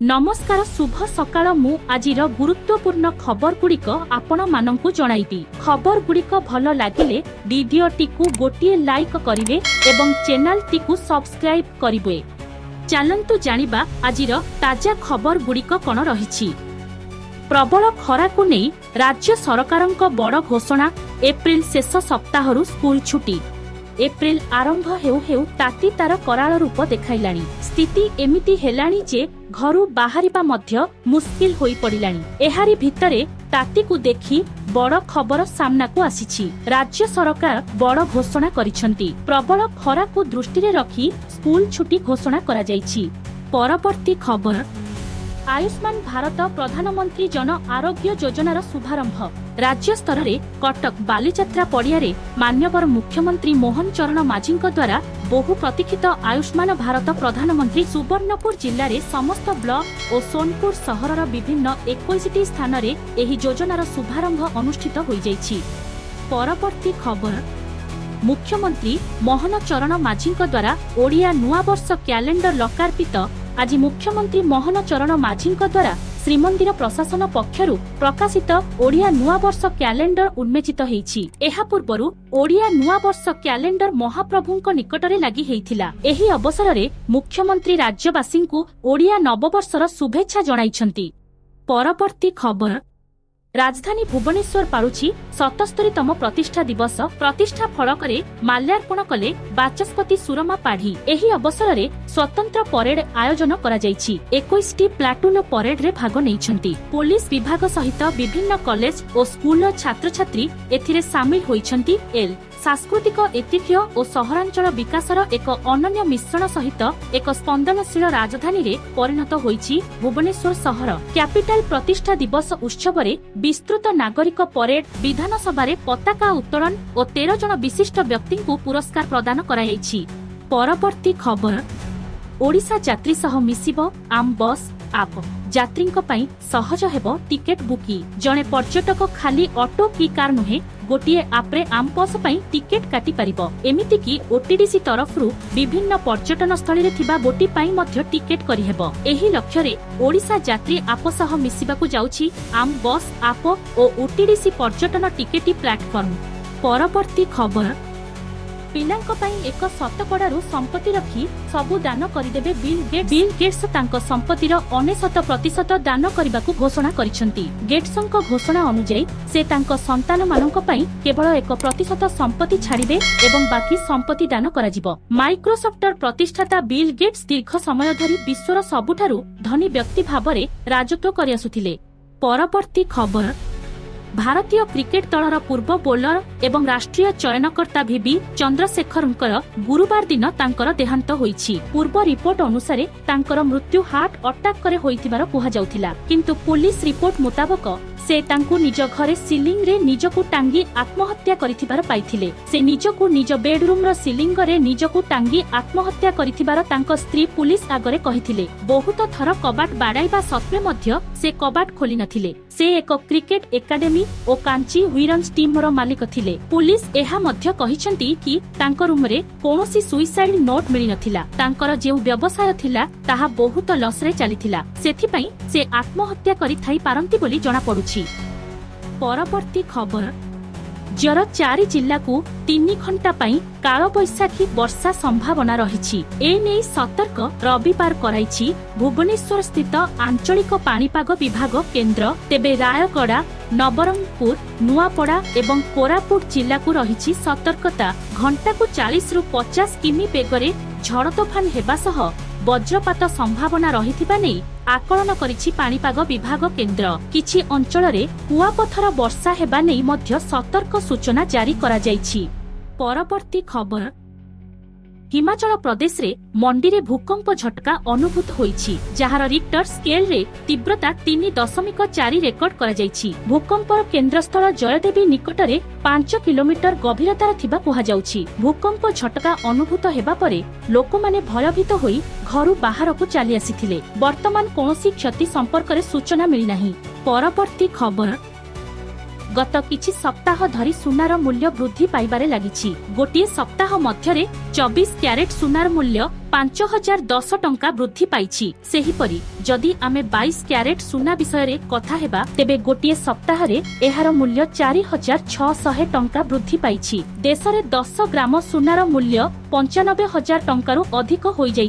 ନମସ୍କାର, ଶୁଭ ସକାଳ। ମୁଁ ଆଜିର ଗୁରୁତ୍ୱପୂର୍ଣ୍ଣ ଖବରଗୁଡ଼ିକ ଆପଣମାନଙ୍କୁ ଜଣାଇବି। ଖବରଗୁଡ଼ିକ ଭଲ ଲାଗିଲେ ଭିଡିଓଟିକୁ ଗୋଟିଏ ଲାଇକ୍ କରିବେ ଏବଂ ଚ୍ୟାନେଲଟିକୁ ସବସ୍କ୍ରାଇବ୍ କରିବେ। ଚାଲନ୍ତୁ ଜାଣିବା ଆଜିର ତାଜା ଖବରଗୁଡ଼ିକ କଣ ରହିଛି। ପ୍ରବଳ ଖରାକୁ ନେଇ ରାଜ୍ୟ ସରକାରଙ୍କ ବଡ଼ ଘୋଷଣା। ଏପ୍ରିଲ ଶେଷ ସପ୍ତାହରୁ ସ୍କୁଲ ଛୁଟି। ଏପ୍ରିଲ ଆରମ୍ଭ ହେଉ ହେଉ ତାତି ତାର କରାଳ ରୂପ ଦେଖାଇଲାଣି। ସ୍ଥିତି ଏମିତି ହେଲାଣି ଯେ ଘରୁ ବାହାରିବା ମଧ୍ୟ ମୁସ୍କିଲ ହୋଇପଡ଼ିଲାଣି। ଏହାରି ଭିତରେ ତାତିକୁ ଦେଖି ବଡ଼ ଖବର ସାମ୍ନାକୁ ଆସିଛି। ରାଜ୍ୟ ସରକାର ବଡ଼ ଘୋଷଣା କରିଛନ୍ତି। ପ୍ରବଳ ଖରାକୁ ଦୃଷ୍ଟିରେ ରଖି ସ୍କୁଲ ଛୁଟି ଘୋଷଣା କରାଯାଇଛି। ପରବର୍ତ୍ତୀ ଖବର, ଆୟୁଷ୍ମାନ ଭାରତ ପ୍ରଧାନମନ୍ତ୍ରୀ ଜନ ଆରୋଗ୍ୟ ଯୋଜନାର ଶୁଭାରମ୍ଭ। ରାଜ୍ୟ ସ୍ତରରେ କଟକ ବାଲିଯାତ୍ରା ପଡ଼ିଆରେ ମାନ୍ୟବର ମୁଖ୍ୟମନ୍ତ୍ରୀ ମୋହନ ଚରଣ ମାଝୀଙ୍କ ଦ୍ୱାରା ବହୁ ପ୍ରତୀକ୍ଷିତ ଆୟୁଷ୍ମାନ ଭାରତ ପ୍ରଧାନମନ୍ତ୍ରୀ ସୁବର୍ଣ୍ଣପୁର ଜିଲ୍ଲାରେ ସମସ୍ତ ବ୍ଲକ ଓ ସୋନପୁର ସହରର ବିଭିନ୍ନ 21ଟି ସ୍ଥାନରେ ଏହି ଯୋଜନାର ଶୁଭାରମ୍ଭ ଅନୁଷ୍ଠିତ ହୋଇଯାଇଛି। ପରବର୍ତ୍ତୀ ଖବର, ମୁଖ୍ୟମନ୍ତ୍ରୀ ମୋହନ ଚରଣ ମାଝୀଙ୍କ ଦ୍ୱାରା ଓଡ଼ିଆ ନୂଆବର୍ଷ କ୍ୟାଲେଣ୍ଡର ଲୋକାର୍ପିତ। ଆଜି ମୁଖ୍ୟମନ୍ତ୍ରୀ ମୋହନ ଚରଣ ମାଝୀଙ୍କ ଦ୍ୱାରା ଶ୍ରୀମନ୍ଦିର ପ୍ରଶାସନ ପକ୍ଷରୁ ପ୍ରକାଶିତ ଓଡ଼ିଆ ନୂଆବର୍ଷ କ୍ୟାଲେଣ୍ଡର ଉନ୍ମୋଚିତ ହେଇଛି। ଏହା ପୂର୍ବରୁ ଓଡ଼ିଆ ନୂଆବର୍ଷ କ୍ୟାଲେଣ୍ଡର ମହାପ୍ରଭୁଙ୍କ ନିକଟରେ ଲାଗି ହେଇଥିଲା। ଏହି ଅବସରରେ ମୁଖ୍ୟମନ୍ତ୍ରୀ ରାଜ୍ୟବାସୀଙ୍କୁ ଓଡ଼ିଆ ନବବର୍ଷର ଶୁଭେଚ୍ଛା ଜଣାଇଛନ୍ତି। ପରବର୍ତ୍ତୀ ଖବର, ରାଜଧାନୀ ଭୁବନେଶ୍ୱର ପାଳୁଛି 77ତମ ପ୍ରତିଷ୍ଠା ଦିବସ। ପ୍ରତିଷ୍ଠା ଫଳକରେ ମାଲ୍ୟାର୍ପଣ କଲେ ବାଚସ୍ପତି ସୁରମା ପାଢୀ। ଏହି ଅବସରରେ ସ୍ୱତନ୍ତ୍ର ପରେଡ ଆୟୋଜନ କରାଯାଇଛି। 21ଟି ପ୍ଲାଟୁନ ପରେଡରେ ଭାଗ ନେଇଛନ୍ତି। ପୋଲିସ ବିଭାଗ ସହିତ ବିଭିନ୍ନ କଲେଜ ଓ ସ୍କୁଲର ଛାତ୍ରଛାତ୍ରୀ ଏଥିରେ ସାମିଲ ହୋଇଛନ୍ତି। ଏଲ୍ ସାଂସ୍କୃତିକ ଐତିହ୍ୟ ଓ ସହରାଞ୍ଚଳ ବିକାଶର ଏକ ଅନନ୍ୟ ମିଶ୍ରଣ ସହିତ ଏକ ସ୍ପନ୍ଦନଶୀଳ ରାଜଧାନୀରେ ପରିଣତ ହୋଇଛି ଭୁବନେଶ୍ୱର ସହର। କ୍ୟାପିଟାଲ ପ୍ରତିଷ୍ଠା ଦିବସ ଉତ୍ସବରେ ବିସ୍ତୃତ ନାଗରିକ ପରେଡ, ବିଧାନସଭାରେ ପତାକା ଉତ୍ତୋଳନ ଓ 13 ଜଣ ବିଶିଷ୍ଟ ବ୍ୟକ୍ତିଙ୍କୁ ପୁରସ୍କାର ପ୍ରଦାନ କରାଯାଇଛି। ପରବର୍ତ୍ତୀ ଖବର, ଓଡ଼ିଶା ଯାତ୍ରୀ ସହ ମିଶିବ ଆମ୍ ବସ୍ ଆପ୍। ଯାତ୍ରୀଙ୍କ ପାଇଁ ସହଜ ହେବ ଟିକେଟ ବୁକିଂ। ଜଣେ ପର୍ଯ୍ୟଟକ ଖାଲି ଅଟୋ କି କାର ନୁହେଁ, ଗୋଟିଏ ଆପ୍ରେ ଆମ୍ ବସ୍ ପାଇଁ ଟିକେଟ କାଟି ପାରିବ। ଏମିତିକି ଓଟିଡିସି ତରଫରୁ ବିଭିନ୍ନ ପର୍ଯ୍ୟଟନ ସ୍ଥଳୀରେ ଥିବା ବୋଟି ପାଇଁ ମଧ୍ୟ ଟିକେଟ କରିହେବ। ଏହି ଲକ୍ଷ୍ୟରେ ଓଡ଼ିଶା ଯାତ୍ରୀ ଆପ ସହ ମିଶିବାକୁ ଯାଉଛି ଆମ୍ ବସ୍ ଆପ୍ ଓ ଓଟିଡିସି ପର୍ଯ୍ୟଟନ ଟିକେଟି ପ୍ଲାଟଫର୍ମ। ପରବର୍ତ୍ତୀ ଖବର, ପିଲାଙ୍କ ପାଇଁ ଏକ ଶତକଡ଼ାରୁ ସମ୍ପତ୍ତି ରଖି ସବୁ ଦାନ କରିଦେବେ ବିଲ୍ ଗେଟ୍ସ। ବିଲ୍ ଗେଟ୍ସ ତାଙ୍କ ସମ୍ପତ୍ତିର 99% ଦାନ କରିବାକୁ ଘୋଷଣା କରିଛନ୍ତି। ଗେଟ୍ସଙ୍କ ଘୋଷଣା ଅନୁଯାୟୀ, ସେ ତାଙ୍କ ସନ୍ତାନମାନଙ୍କ ପାଇଁ କେବଳ 1% ସମ୍ପତ୍ତି ଛାଡ଼ିବେ ଏବଂ ବାକି ସମ୍ପତ୍ତି ଦାନ କରାଯିବ। ମାଇକ୍ରୋସଫ୍ଟର ପ୍ରତିଷ୍ଠାତା ବିଲ୍ ଗେଟ୍ସ ଦୀର୍ଘ ସମୟ ଧରି ବିଶ୍ୱର ସବୁଠାରୁ ଧନୀ ବ୍ୟକ୍ତି ଭାବରେ ରାଜତ୍ୱ କରିଆସୁଥିଲେ। ପରବର୍ତ୍ତୀ ଖବର, ଭାରତୀୟ କ୍ରିକେଟ ଦଳର ପୂର୍ବ ବୋଲର ଏବଂ ରାଷ୍ଟ୍ରୀୟ ଚୟନକର୍ତ୍ତା ଭିବି ଚନ୍ଦ୍ରଶେଖରଙ୍କର ଗୁରୁବାର ଦିନ ତାଙ୍କର ଦେହାନ୍ତ ହୋଇଛି। ପୂର୍ବ ରିପୋର୍ଟ ଅନୁସାରେ ତାଙ୍କର ମୃତ୍ୟୁ ହାର୍ଟ ଆଟାକରେ ହୋଇଥିବାର କୁହାଯାଉଥିଲା। କିନ୍ତୁ ପୋଲିସ ରିପୋର୍ଟ ମୁତାବକ ସେ ତାଙ୍କୁ ନିଜ ଘରେ ସିଲିଂରେ ନିଜକୁ ଟାଙ୍ଗି ଆତ୍ମହତ୍ୟା କରିଥିବାର ପାଇଥିଲେ। ସେ ନିଜକୁ ନିଜ ବେଡରୁମର ସିଲିଙ୍ଗରେ ନିଜକୁ ଟାଙ୍ଗି ଆତ୍ମହତ୍ୟା କରିଥିବାର ତାଙ୍କ ସ୍ତ୍ରୀ ପୁଲିସ ଆଗରେ କହିଥିଲେ। ବହୁତ ଥର କବାଟ ବାଡ଼ାଇବା ସତ୍ତ୍ୱେ ମଧ୍ୟ ସେ କବାଟ ଖୋଲି ନଥିଲେ। ସେ ଏକ କ୍ରିକେଟ ଏକାଡେମୀ ଓ କାଞ୍ଚି ହ୍ୱିରନ୍ସ ଟିମ୍ର ମାଲିକ ଥିଲେ। ପୁଲିସ ଏହା ମଧ୍ୟ କହିଛନ୍ତି କି ତାଙ୍କ ରୁମରେ କୌଣସି ସୁଇସାଇଡ ନୋଟ୍ ମିଳିନଥିଲା। ତାଙ୍କର ଯେଉଁ ବ୍ୟବସାୟ ଥିଲା, ତାହା ବହୁତ ଲସରେ ଚାଲିଥିଲା। ସେଥିପାଇଁ ସେ ଆତ୍ମହତ୍ୟା କରିଥାଇ ପାରନ୍ତି ବୋଲି ଜଣାପଡୁଛି। ପରବର୍ତ୍ତୀ ଖବର, ରାଜ୍ୟର ଚାରି ଜିଲ୍ଲାକୁ 3 ଘଣ୍ଟା ପାଇଁ କାଳବୈଶାଖୀ ବର୍ଷା ସମ୍ଭାବନା ରହିଛି। ଏନେଇ ସତର୍କ ରବିବାର କରାଇଛି ଭୁବନେଶ୍ୱର ସ୍ଥିତ ଆଞ୍ଚଳିକ ପାଣିପାଗ ବିଭାଗ କେନ୍ଦ୍ର। ତେବେ ରାୟଗଡ଼ା, ନବରଙ୍ଗପୁର, ନୂଆପଡ଼ା ଏବଂ କୋରାପୁଟ ଜିଲ୍ଲାକୁ ରହିଛି ସତର୍କତା। ଘଣ୍ଟାକୁ 40ରୁ 50 କିମି ବେଗରେ ଝଡ଼ ତୋଫାନ ହେବା ସହ ବଜ୍ରପାତ ସମ୍ଭାବନା ରହିଥିବା ନେଇ ଆକଳନ କରିଛି ପାଣିପାଗ ବିଭାଗ କେନ୍ଦ୍ର। କିଛି ଅଞ୍ଚଳରେ କୁଆପଥର ବର୍ଷା ହେବା ନେଇ ମଧ୍ୟ ସତର୍କ ସୂଚନା ଜାରି କରାଯାଇଛି। ପରବର୍ତ୍ତୀ ଖବର, ହିମାଚଳ ପ୍ରଦେଶରେ ମଣ୍ଡିରେ ଭୂକମ୍ପ ଝଟକା ଅନୁଭୂତ ହୋଇଛି, ଯାହାର ରିକ୍ଟର ସ୍କେଲରେ ତୀବ୍ରତା 3.4 ରେକର୍ଡ କରାଯାଇଛି। ଭୂକମ୍ପର କେନ୍ଦ୍ରସ୍ଥଳ ଜୟଦେବୀ ନିକଟରେ 5 କିଲୋମିଟର ଗଭୀରତାର ଥିବା କୁହାଯାଉଛି। ଭୂକମ୍ପ ଝଟକା ଅନୁଭୂତ ହେବା ପରେ ଲୋକମାନେ ଭୟଭୀତ ହୋଇ ଘରୁ ବାହାରକୁ ଚାଲି ଆସିଥିଲେ। ବର୍ତ୍ତମାନ କୌଣସି କ୍ଷତି ସମ୍ପର୍କରେ ସୂଚନା ମିଳିନାହିଁ। ପରବର୍ତ୍ତୀ ଖବର, ଗତ କିଛି ସପ୍ତାହ ଧରି ସୁନାର ମୂଲ୍ୟ ବୃଦ୍ଧି ପାଇବାରେ ଲାଗିଛି। ଗୋଟିଏ ସପ୍ତାହ ମଧ୍ୟରେ 24 କ୍ୟାରେଟ ସୁନାର ମୂଲ୍ୟ 5010 ଟଙ୍କା ବୃଦ୍ଧି ପାଇଛି। ସେହିପରି ଯଦି ଆମେ 22 କ୍ୟାରେଟ ସୁନା ବିଷୟରେ କଥା ହେବା, ତେବେ ଗୋଟିଏ ସପ୍ତାହରେ ଏହାର ମୂଲ୍ୟ 4600 ଟଙ୍କା ବୃଦ୍ଧି ପାଇଛି। ଦେଶରେ 10 ଗ୍ରାମ ସୁନାର ମୂଲ୍ୟ 95,000 ଟଙ୍କାରୁ ଅଧିକ ହୋଇଯାଇଛି।